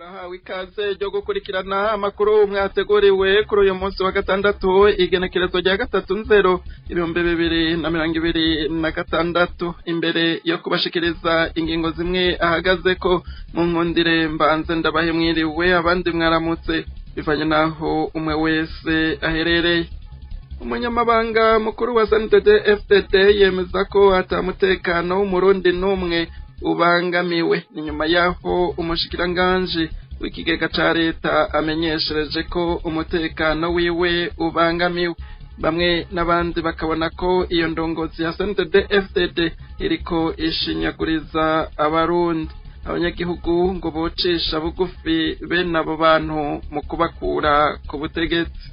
Murahawe ikaze ryo gukurikirana amakuru mwateguriwe kuri uyu munsi wa gatandatu, igenekerezo rya 3/0/2026. Imbere yo kubashikiriza ingingo zimwe ahagaze ko mu nkundire, mbanze ndabahe mwiriwe, abandi mwaramutse, bivanye naho umwe wese aherereye. Umunyamabanga mukuru wa CNDD FDD yemeza ko ata mutekano w'Umurundi n'umwe ubangamiwe. Ni nyuma yaho umushikiranganji w'ikigega ca leta amenyeshereje ko umutekano wiwe ubangamiwe. Bamwe n'abandi bakabona ko iyo ndongozi ya CNDD FDD iriko ishinyaguriza Abarundi. Abanyagihugu ngo bocisha bugufi bene abo bantu mu kubakura ku butegetsi.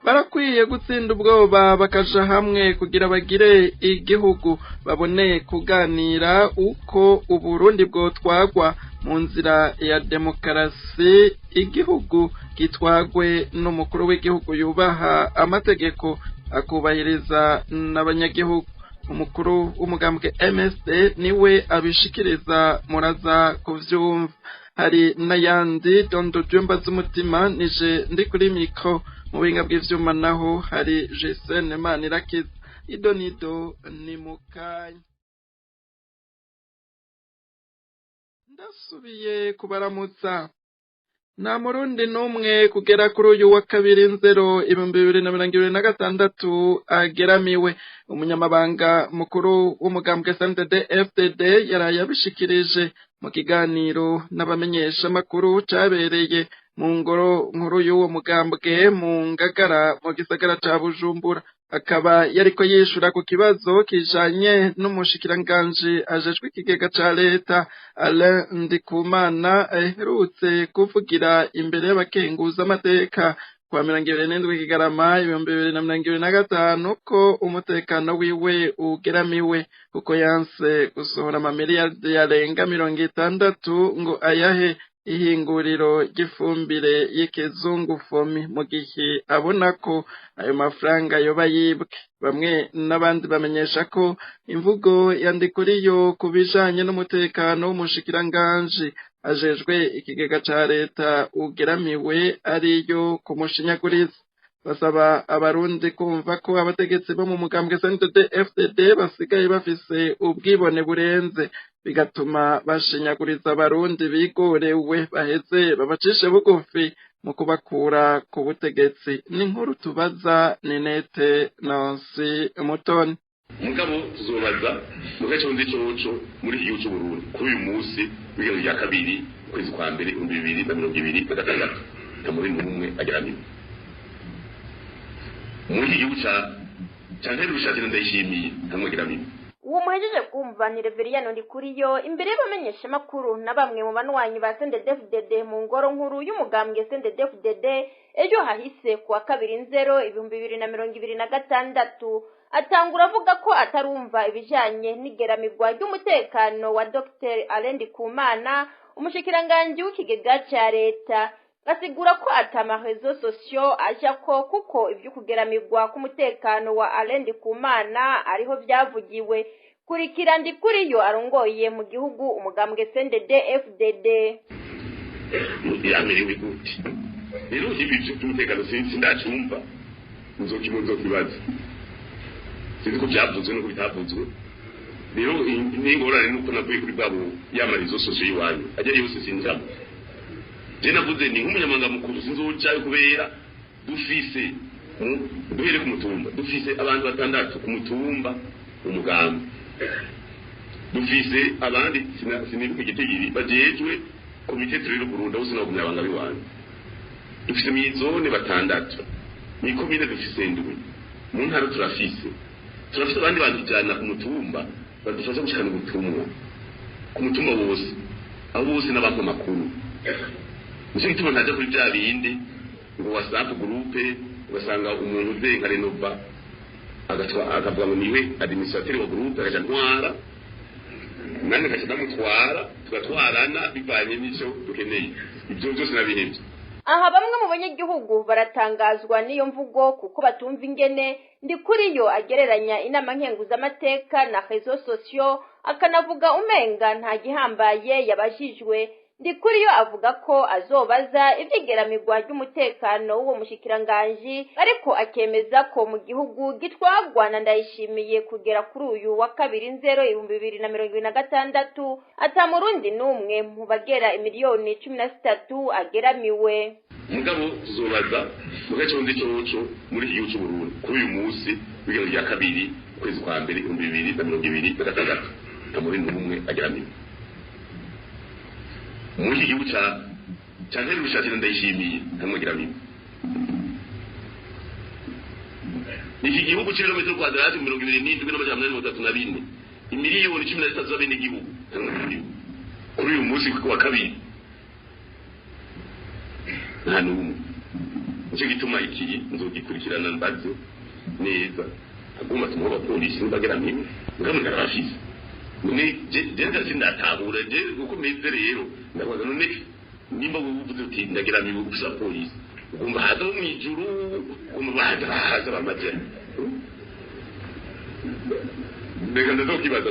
Barakwiye gutsinda ubwoba, bakaja hamwe kugira bagire igihugu, babone kuganira uko Uburundi bwotwagwa mu nzira ya demokarasi, igihugu gitwagwe n'umukuru w'igihugu yubaha amategeko, akubahiriza n'abanyagihugu. Umukuru w'umugambwe MSD niwe abishikiriza, muraza kuvyumva. Hari n'ayandi dondo byumba z'umutima. Nije ndi kuri micro, mu buhinga bw'ivyuma naho hari Jesene Manirakiza. Ido nido ni mukanya. Ndasubiye kubaramutsa. Nta Murundi n'umwe kugera kuri uyu wa 2/0/2026 ageramiwe. Umunyamabanga mukuru w'umugambwe CNDD FDD yaraye abishikirije mu kiganiro n'abamenyeshamakuru cabereye mu ngoro nkuru y'uwo mugambwe mu Ngagara, mu gisagara ca Bujumbura. Akaba yariko yishura ku kibazo kijanye n'umushikiranganji ajejwe ikigega ca leta, Alain Ndikumana, aherutse kuvugira imbere y'abakenguza amateka kwa 27 Kigarama 2025 ko umutekano wiwe ugeramiwe kuko yanse gusohora amamiliyardi yarenga 60 ngo ayahe ihinguriro ry'ifumbire y'ikizungu FOMI, mu gihe abona ko ayo mafaranga yoba yibwe. Bamwe n'abandi bamenyesha ko imvugo ya Ndikuriyo ku bijanye n'umutekano w'umushikiranganji ajejwe ikigega ca leta ugeramiwe ariyo kumushinyaguriza. Basaba Abarundi kumva ko abategetsi bo mu mugambwe CNDD FDD basigaye bafise ubwibone burenze, bigatuma bashinyaguriza Abarundi bigorewe, baheze babacishe bugufi mu kubakura ku butegetsi. Ni inkuru tubaza Ninete Nancy Mutoni. Mugabo tuzobaza mu gace nzi coco muri iki gihugu c'Uburundi kuri uyu munsi w'igihumbi rya kabiri, ukwezi kwa mbere, 2026, nta Murundi n'umwe ageramiwe muri iki gihugu ca Nterurushatiro. Ndayishimiye, ntamwe ageramiwe. Uwo muhejeje kumva ni Reveriyano Ndikuriyo imbere y'abamenyeshamakuru na bamwe mu banywanyi ba CNDD-FDD mu ngoro nkuru y'umugambwe CNDD-FDD ejo hahise kuwa 2/0/2026. Atangura avuga ko atarumva ibijanye n'igeramirwa ry'umutekano wa Dr Alain Ndikumana, umushikiranganji w'ikigega ca leta. Asigura ko ata ma réseaux sociaux aja ko, kuko ivyo kugeramirwa k'umutekano wa Alain Ndikumana ariho vyavugiwe. Kurikira Ndikuriyo arongoye mu gihugu umugambwe CNDD FDD. Yamerewe gute rero ibi by'umutekano? Sinzi, ndacumva, nzokibaza. Sinzi ko byavuzwe nuko bitavuzwe. Rero n'ingorane nuko navuye kuri bwabo y'ama réseaux sociaux y'iwanyu ajya yose sinjamo. Je navuze ni nk'umunyamabanga mukuru, sinzojayo kubera dufise, duhere ku mutumba, dufise abantu batandatu ku mutumba umugambi, dufise abandi sinibuka igitigiri bajejwe komite turere Burundi, aho sinabagumya biwanyu. Dufise mw'izone batandatu, mw'ikomine dufise ndwi, mu ntara turafise abandi bantu 100 ku mutumba badufasha gushikana ubutumwa ku mutumba wose. Abo bose n'abantu makuru. Nicyo gituma ntaja kuri bya bindi ngo WhatsApp groupe, ugasanga umuntu uze nka Renova agatwa akavuga ngo niwe administrateur wa groupe, agaca ntwara nane, gaca ndamutwara, tugatwarana bivanye n'ico dukeneye. Ibyo byose nabihevye. Aha bamwe mu banyagihugu baratangazwa n'iyo mvugo kuko batumva ingene Ndikuriyo agereranya inama nkenguzamateka na réseaux sociaux, akanavuga umenga nta gihambaye yabajijwe. Ndikuriyo avuga ko azobaza ivyigeramirwa ry'umutekano w'uwo mushikiranganji, ariko akemeza ko mu gihugu gitwagwa na Ndayishimiye kugera kuri uyu wa 2 Nzero 2026 ata murundi n'umwe mu bagera imiliyoni 13 ageramiwe. Mugabo tuzobaza mu gace ndi coco muri iki gihugu c'Uburundi kuri uyu munsi w'igero rya 2 ukwezi kwa mbere 2026 nta murundi n'umwe ageramiwe muri iki gihugu ca Nterurushatira Ndayishimiye, ntamwe. Iki gihugu c'ibirometero kwadrati 27,834, imiliyoni 13 z'abenegihugu, kuri uyu munsi wa kabiri nta n'umwe. Nicyo gituma iki nzogikurikirana, mbaze neza. Agomba tumuha abapolisi bageramiwe, mugabo ndarabafise. None je sindatahura je uko meze. Rero ndabaza, none nimba uvuze uti ndageramiwe gusa polisi, ugomba haza bo mw'ijuru, ugomba bahaza bahaza bamaze? Reka ndazokibaza,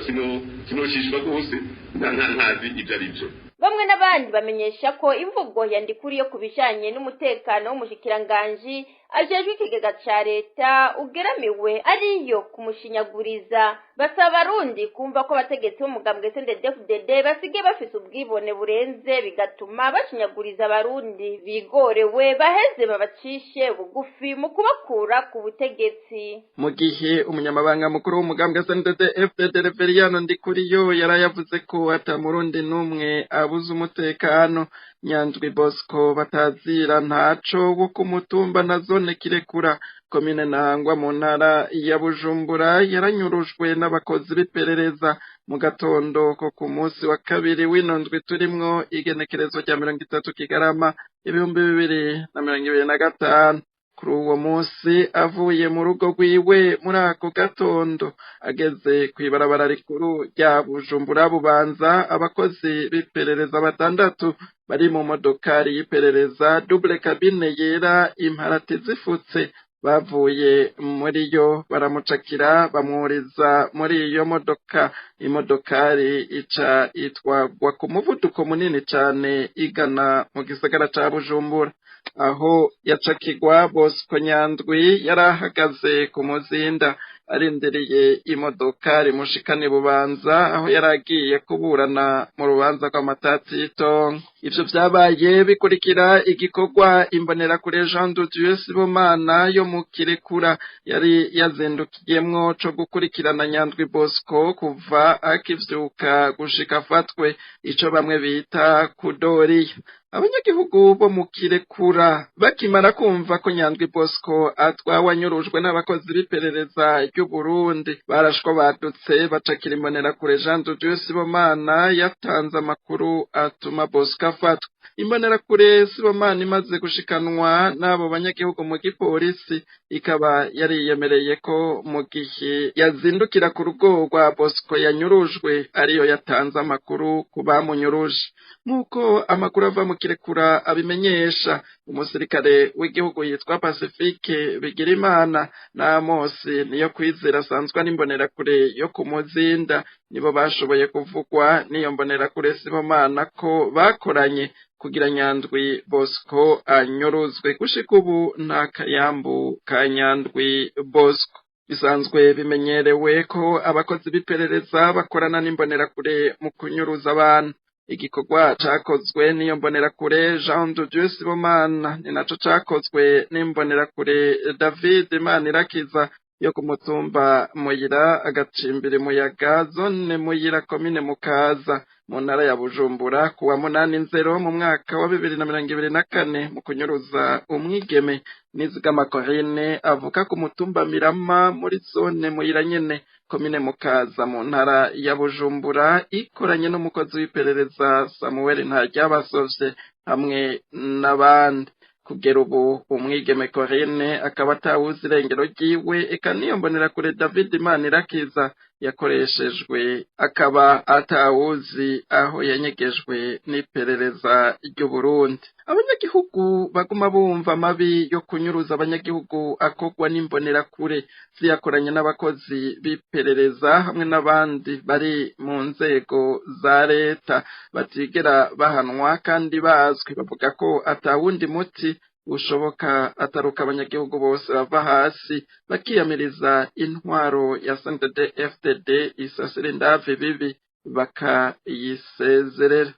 sinoshishwa rwose, ntazi ibyo ari byo. Bamwe n'abandi bamenyesha ko imvugo ya Ndikuriyo ku bijanye n'umutekano w'umushikiranganji ajejwe ikigega ca leta ugeramiwe ariyo kumushinyaguriza. Basaba abarundi kumva ko abategetsi b'umugambwe CNDD-FDD basigaye bafise ubwibone burenze, bigatuma bashinyaguriza abarundi bigorewe, baheze babacishe bugufi mu kubakura ku butegetsi. Mu gihe umunyamabanga mukuru w'umugambwe SNDD FDD Reveriyano Ndikuriyo yarayavuze ko ata murundi n'umwe abuze umutekano, Nyandwi Bosco batazira ntaco wo ku mutumba na zone Kirekura, komine Ntahangwa, mu ntara ya Bujumbura, yaranyurujwe n'abakozi b'iperereza mu gatondo ko ku munsi wa kabiri w'ino ndwi turimwo, igenekerezo rya 30 Kigarama 2025. Kuri uwo munsi avuye mu rugo rwiwe muri ako gatondo, ageze kw'ibarabara rikuru rya Bujumbura Bubanza, abakozi b'iperereza batandatu bari mu modokari y'iperereza double cabine yera, imparati zifutse, bavuye muri yo baramucakira, bamwuriza muri iyo modoka. Imodokari ica itwagwa ku muvuduko munini cane igana mu gisagara ca Bujumbura. Aho yacakigwa, Bosco Nyandwi yari ahagaze ku muzinda arindiriye imodoka rimushikane Bubanza, aho yari agiye kuburana mu rubanza rw'amatati y'itongo. Ivyo vyabaye bikurikira igikorwa imbonerakure Jean de Dieu Sibomana yo mu Kirekura yari yazindukiyemwo co gukurikirana Nyandwi Bosco kuva akivyuka gushika afatwe, ico bamwe bita kudoriya. Abanyagihugu bo mu Kirekura bakimara kumva ko Nyandwi Bosco atwawe anyurujwe n'abakozi b'iperereza ry'Uburundi, barashwa badutse bacakira imbonerakure Jean de Dieu Sibomana yatanze amakuru atuma Bosco afatwa. Imbonerakure Sibomana imaze gushikanwa n'abo banyagihugu mu gipolisi, ikaba yariyemereye ko mu gihe yazindukira ku rugo rwa Bosco yanyurujwe ariyo yatanze amakuru ku bamunyuruje. Nk'uko amakuru ava mu Kirekura abimenyesha, umusirikare w'igihugu yitwa Pacifique Bigirimana na Amosi niyo kwizera asanzwe ari imbonerakure yo ku Muzinda nibo bashoboye kuvugwa n'iyo mbonerakure Sibomana ko bakoranye kugira Nyandwi Bosco anyuruzwe. Gushika ubu nta kayambu ka Nyandwi Bosco. Bisanzwe bimenyerewe ko abakozi b'iperereza bakorana n'imbonerakure mu kunyuruza abantu. Igikorwa cakozwe n'iyo mbonerakure Jean de Dieu Sibomana ni naco cakozwe n'imbonerakure David Manirakiza yo ku mutumba Muyira, agacimbiri Muyaga, zone Muyira, komine Mukaza, mu ntara ya Bujumbura, kuwa 8 Nzero mu mwaka wa 2024, mu kunyuruza umwigeme Nizigama Corine avuka ku mutumba Mirama muri zone Muyira nyene, komine Mukaza, mu ntara ya Bujumbura, ikoranye n'umukozi w'iperereza Samuel Ntaryabasovye hamwe n'abandi. Kugera ubu umwigeme Corine akaba atawuzi irengero ryiwe, eka niyo mbonerakure David Manirakiza Yakoreshejwe akaba atawuzi aho yanyegejwe n'iperereza ry'Uburundi. Abanyagihugu baguma bumva amabi yo kunyuruza abanyagihugu akorwa n'imbonerakure ziyakoranye n'abakozi b'iperereza hamwe n'abandi bari mu nzego za leta batigera bahanwa kandi bazwi. Bavuga ko atawundi muti ushoboka ataruka abanyagihugu bose bava hasi bakiyamiriza intwaro ya CNDD FDD isasira indavi bibi bakayisezerera.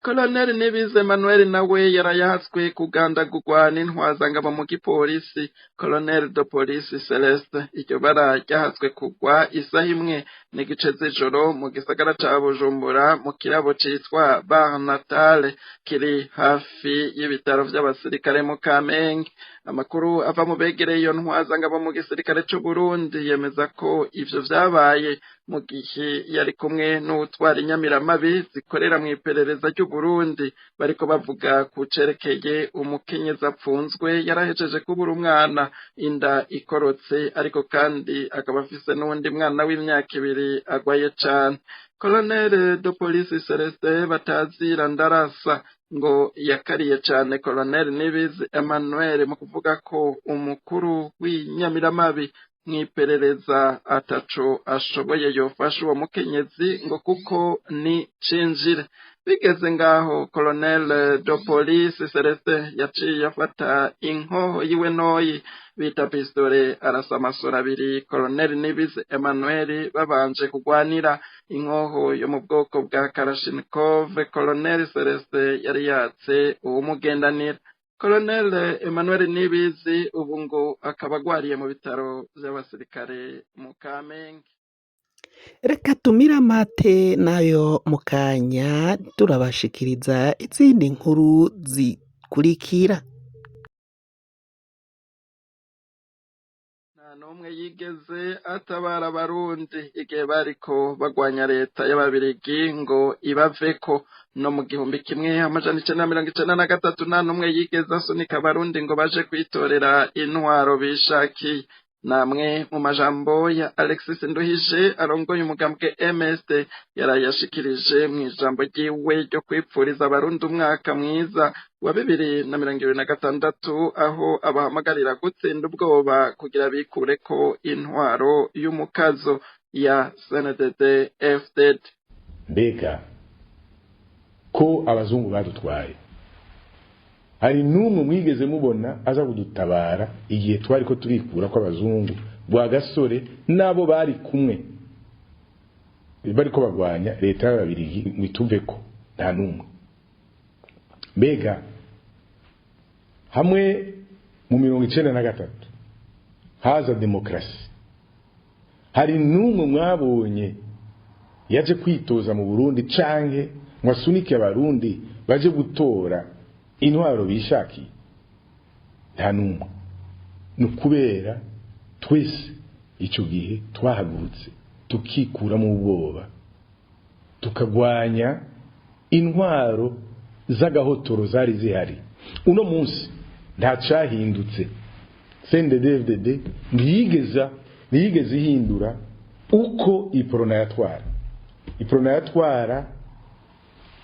Colonel Nibize Emmanuel nawe yarayahatswe kugandagurwa n'intwazangabo mu gipolisi, Colonel de Police Celeste. Iryo bara ryahatswe kugwa isaha 1:15 z'ijoro mu gisagara ca Bujumbura mu kirabo citwa Bar Natale kiri hafi y'ibitaro vy'abasirikare mu Kamenge. Amakuru ava mu begereye iyo ntwazangabo mu gisirikare c'Uburundi yemeza ko ivyo vyabaye mu gihe yari kumwe n'uwutwara inyamiramabi zikorera mw'iperereza ry'Uburundi, bariko bavuga ku cerekeye umukenyezi apfunzwe yarahejeje kubura umwana inda ikorotse, ariko kandi akaba afise n'uwundi mwana w'imyaka 2 agwaye cane. Colonel de Police Celeste Batazira Ndarasa ngo yakariye cane Colonel Nibizi Emmanuel mu kuvuga ko umukuru w'inyamiramabi mw'iperereza ataco ashoboye yofasha uwo mukenyezi ngo kuko ni cinjira. Bigeze ngaho Colonel de Police Celeste yaciye afata inkoho yiwe noyi bita pistole arasa amasoro 2 Colonel Nibizi Emmanuel babanje kugwanira inkoho yo mu bwoko bwa Kalashnikov. Colonel Celeste yari yatse uwumugendanira. Colonel Emmanuel Nibizi ubu ngo akaba agwariye mu bitaro vy'abasirikare mu Kamenge. Reka tumire amate nayo mu kanya turabashikiriza izindi nkuru zikurikira. Nta n'umwe yigeze atabara abarundi igihe bariko bagwanya leta y'ababirigi ngo ibaveko. No mu 1993 nta n'umwe yigeze asunika abarundi ngo baje kwitorera intwaro bishakiye. Namwe mu majambo ya Alexis Nduhije arongoye umugambwe MSD yarayashikirije mu ijambo ryiwe ryo kwipfuriza abarundi umwaka mwiza wa 2026, aho abahamagarira gutsinda ubwoba kugira bikureko intwaro y'umukazo ya CNDD FDD. Mbega ko abazungu badutwaye, hari n'umwe mwigeze mubona aza kudutabara igihe twari ko turikura ko abazungu bwa gasore nabo bari kumwe bariko bagwanya leta y'ababirigi ngo ituveko? Nta n'umwe. Mbega hamwe mu 93 haza demokrasi, hari n'umwe mwabonye yaje kwitoza mu Burundi canke ngo asunike abarundi baje gutora intwaro bishakiye? Nta n'umwe. Ni ukubera twese icyo gihe twahagurutse tukikuramo ubwoba, tukagwanya intwaro z'agahotoro zari zihari. Uno munsi nta cyahindutse. CNDD-FDD ntiyigeze ihindura uko iprona yatwara. Iprona yatwara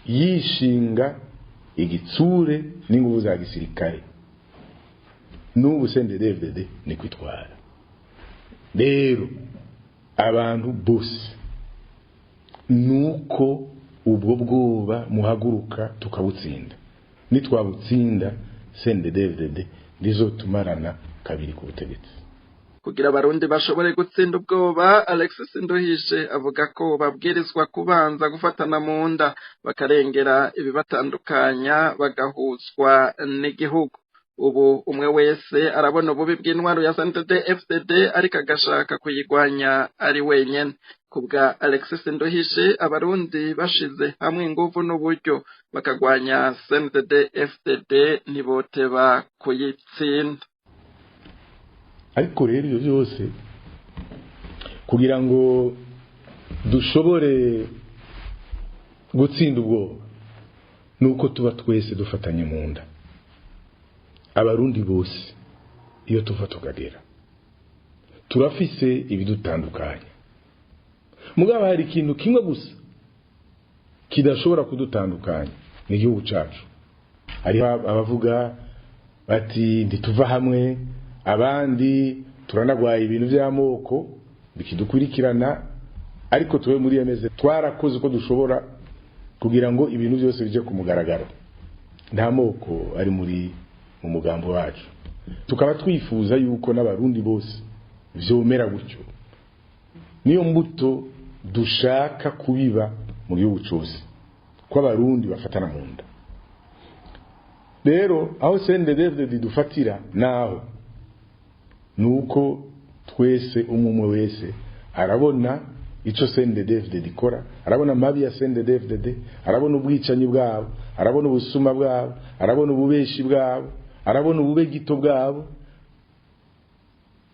yishinga igitsure n'inguvu za gisirikare. N'ubu CNDD-FDD ni kwitwara. Rero abantu bose nuko ubwo bwoba muhaguruka tukabutsinda. Nitwabutsinda CNDD-FDD ndizotumarana kabiri ku butegetsi. Kugira abarundi bashobore gutsinda ubwoba, Alexis Nduhije avuga ko babwirizwa kubanza gufatana mu nda bakarengera ibibatandukanya bagahuzwa n'igihugu. Ubu umwe wese arabona ububi bw'intwaro ya CNDD FDD ariko agashaka kuyigwanya ari wenyene. Kubwa Alexis Nduhije, abarundi bashize hamwe inguvu n'uburyo bakagwanya CNDD FDD ntiboteba kuyitsinda. Ariko rero ibyo byose kugira ngo dushobore gutsinda ubwoba nuko tuba twese dufatanye mu nda, abarundi bose iyo tuva tukagera turafise ibidutandukanya, Mugabo hari ikintu kimwe gusa kidashobora kudutandukanya, ni igihugu cacu. Hariho abavuga bati ntituva hamwe, abandi turanagwaye ibintu by'amoko bikidukurikirana, ariko tuwe muri MSD twarakoze uko dushobora kugira ngo ibintu byose bije ku mugaragaro. Nta moko ari muri mu mugambo wacu, tukaba twifuza yuko n'abarundi bose vyomera gutyo. Niyo mbuto dushaka kubiba mu gihugu cyose, ko abarundi bafatana mu nda. Rero aho CNDD-FDD dufatira naho nuko twese umwe wese arabona ico CNDD-FDD ikora, arabona amabi ya CNDD-FDD, arabona ubwicanyi bwabo, arabona ubusuma bwabo, arabona ububeshi bwabo, arabona ububegito bwabo,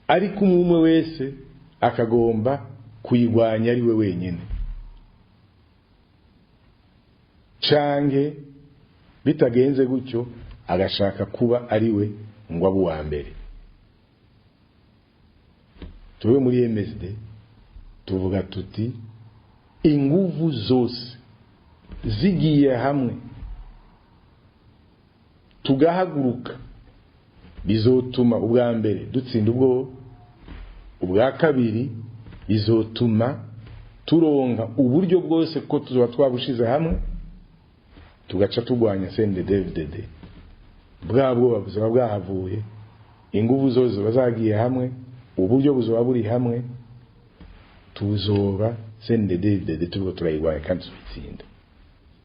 ariko umwe wese akagomba kuyigwanya ari we wenyine, canke bitagenze gutyo agashaka kuba ari we ngo abe uwa mbere. Tube muri MSD tuvuga tuti inguvu zose zigiye hamwe tugahaguruka, bizotuma ubwa mbere dutsinda ubwoba, ubwa kabiri bizotuma turonka uburyo bwose ko tuzoba twabushize hamwe, tugaca turwanya CNDD-FDD. Bwa bwoba buzaba bwahavuye, inguvu zose ziba zagiye hamwe, uburyo buzoba buri hamwe, tuzoba CNDD-FDD turiko turayirwanya kandi tuzitsinda.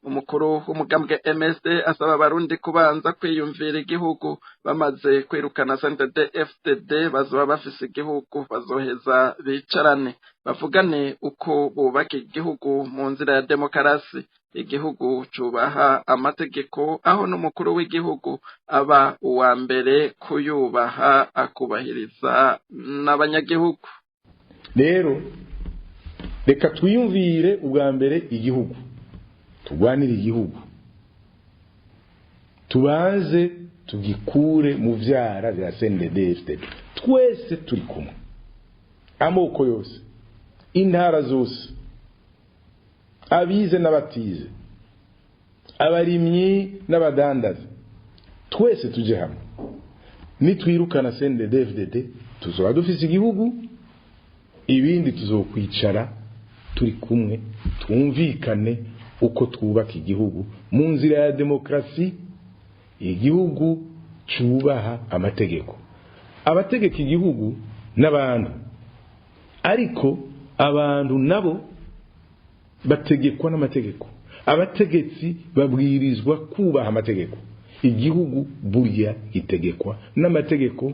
Umukuru w'umugambwe MSD asaba abarundi kubanza kwiyumvira igihugu. Bamaze kwirukana CNDD-FDD bazoba bafise igihugu, bazoheza bicarane bavugane uko bubaka igihugu mu nzira ya demokarasi, igihugu cubaha amategeko, aho n'umukuru w'igihugu aba uwa mbere kuyubaha akubahiriza n'abanyagihugu. Rero reka twiyumvire ubwa mbere igihugu, turwanire igihugu, tubanze tugikure mu vyara vya CNDD-FDD. Twese turi kumwe, amoko yose, intara zose, abize n'abatize, abarimyi n'abadandaza, twese tuje hamwe. Nitwirukana CNDD-FDD tuzoba dufise igihugu, ibindi tuzokwicara turi kumwe twumvikane uko twubaka igihugu mu nzira ya demokarasi, igihugu cubaha amategeko, abategeka igihugu n'abantu, ariko abantu nabo bategekwa n'amategeko, abategetsi babwirizwa kubaha amategeko. Igihugu burya gitegekwa n'amategeko,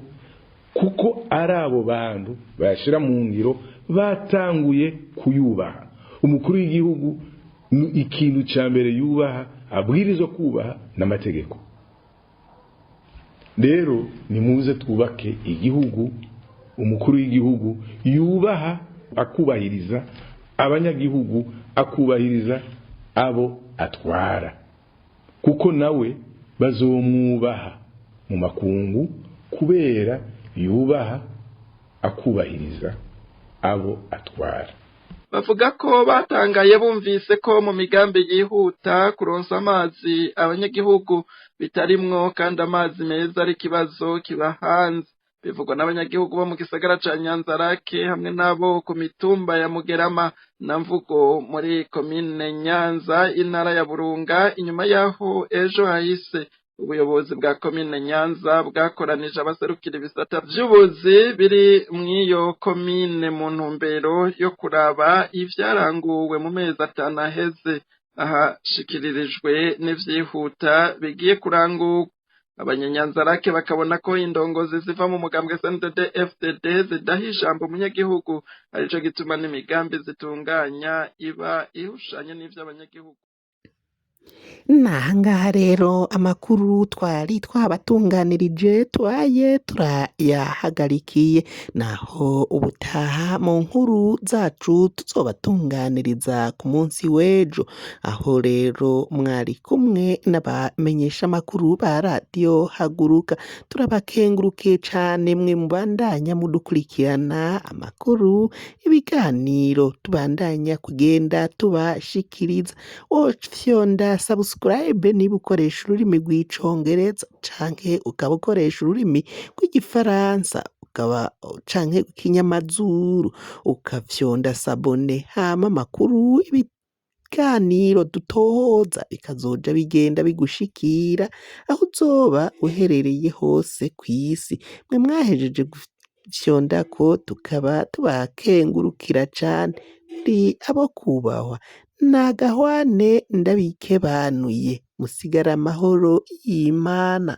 kuko ari abo bantu bayashira mu ngiro batanguye kuyubaha. Umukuru w'igihugu ikintu cya mbere yubaha, abwirizwa kubaha n'amategeko. Rero nimuze twubake igihugu umukuru w'igihugu yubaha, akubahiriza abanyagihugu, akubahiriza abo atwara, kuko nawe bazomwubaha mu makungu kubera yubaha akubahiriza abo atwara. Bavuga ko batangaye bumvise ko mu migambi yihuta kuronsa amazi abanyagihugu bitarimwo, kandi amazi meza ari ikibazo kiba hanze. Bivugwa n'abanyagihugu bo mu gisagara ca Nyanzarake hamwe n'abo ku mitumba ya Mugerama na Mvugo muri komine Nyanza, intara ya Burunga, inyuma yaho ejo hahise ubuyobozi bwa komine Nyanza bwakoranije abaserukira ibisata vy'ubuzi biri mw'iyo komine mu ntumbero yo kuraba ivyaranguwe mu mezi 5 aheze, ahashikiririjwe n'ivyihuta bigiye kurangurwa. Abanyanyanzarake bakabona ko indongozi ziva mu mugambwe CNDD-FDD zidaha ijambo umunyagihugu, arico gituma n'imigambi zitunganya iba ihushanye n'ivy'abanyagihugu. Naha ngaha rero amakuru twari twabatunganirije tubaye turayahagarikiye, naho ubutaha mu nkuru zacu tuzobatunganiriza ku munsi w'ejo, aho rero mwari kumwe n'abamenyeshamakuru ba radiyo Haguruka, turabakengurukiye cane mwe mubandanya mudukurikirana amakuru, ibiganiro tubandanya kugenda tubashikiriza, wofyonda subscribe niba ukoresha ururimi rw'icongereza canke ukaba ukoresha ururimi rw'igifaransa ukaba canke ikinyamazuru ukafyonda s'abonner hama amakuru ibiganiro dutohoza bikazoja bigenda bigushikira aho uzoba uherereye hose kw'isi, mwe mwahejeje gufyondako tukaba tubakengurukira cane muri abo kubahwa, nagahwane ndabikebanuye musigare amahoro y'Imana.